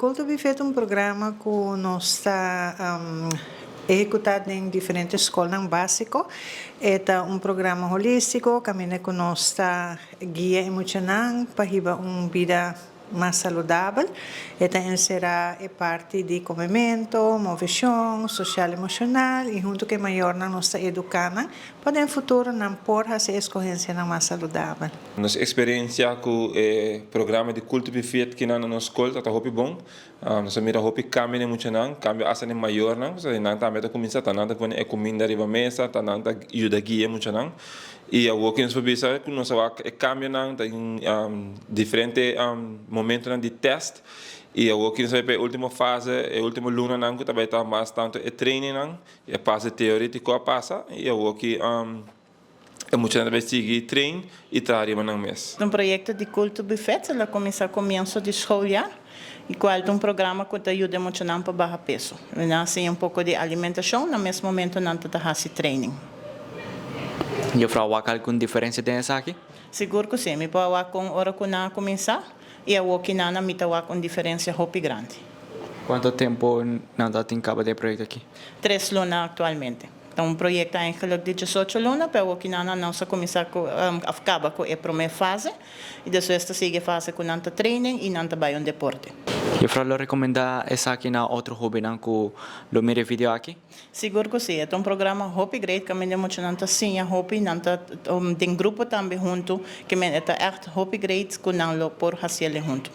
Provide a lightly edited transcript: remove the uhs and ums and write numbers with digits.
Culto Buffet ta un programa ku nos ta ehekutá den diferente skolnan básiko. E ta un programa holístiko kaminda ku nos ta guia e muchanan pa hiba un bida mas saludabel. E ta enserá e parti di komementu, moveshon, sosial emoshonal i huntu ku e mayornan nos ta eduká nan pa den futuro nan por hasi eskohensianan mas saludabel. Nos eksperensia ku e programa di Kultu Buffet kinan na nos skol ta ta hopi bon. Nos a mira hopi kambio den muchanan, kambio asta den mayornan, pasobra nan tambe ta kuminsá, ta nan ta pone e kuminda riba mesa, ta nan ta yuda guia e muchanan. I awor ku nos por bisa ku nos a wak e kambionan, ta tin diferente momentonan di tèst i awor ku nos a bai pa e último fase, e último lunanan ku ta bai ta mas tantu e trainingnan, e fase teorétiko a pasa i awor ki. E muchanan ta bai sigui train i traha riba nan mes. Un proyekto di Kultu Buffet el a kuminsá komienso di schooljaar i kual ta un programa ku ta yuda e muchanan pa baha peso. Nan a siña un poko di alimentashon, na mes momento nan ta ta hasi training. Juffrouw wak algun diferensia den esaki? Sigur ku si. Mi por a wak kon ora ku nan a kuminsá i awor ki nan a mi ta wak un diferensia hopi grandi. Kuantu tempu nan ta tin kaba di e proyekto aki? Tres luna aktualmente. Ta un proyekto eigenlijk di diesocho luna, pero awoki nan a nos a kuminsá ku òf kaba ku e promé fase i despues ta sigui e fase ku nan ta training i nan ta bai un deporte. Juffrouw lo rekomendá esaki na otro hóbennan ku lo mira e video aki? Sigur ku sí. E ta un programa hopi great kaminda muchanan ta siña hopi, nan ta den grupo tambe huntu, ke men e ta ègt hopi great ku nan lo por hasiel huntu.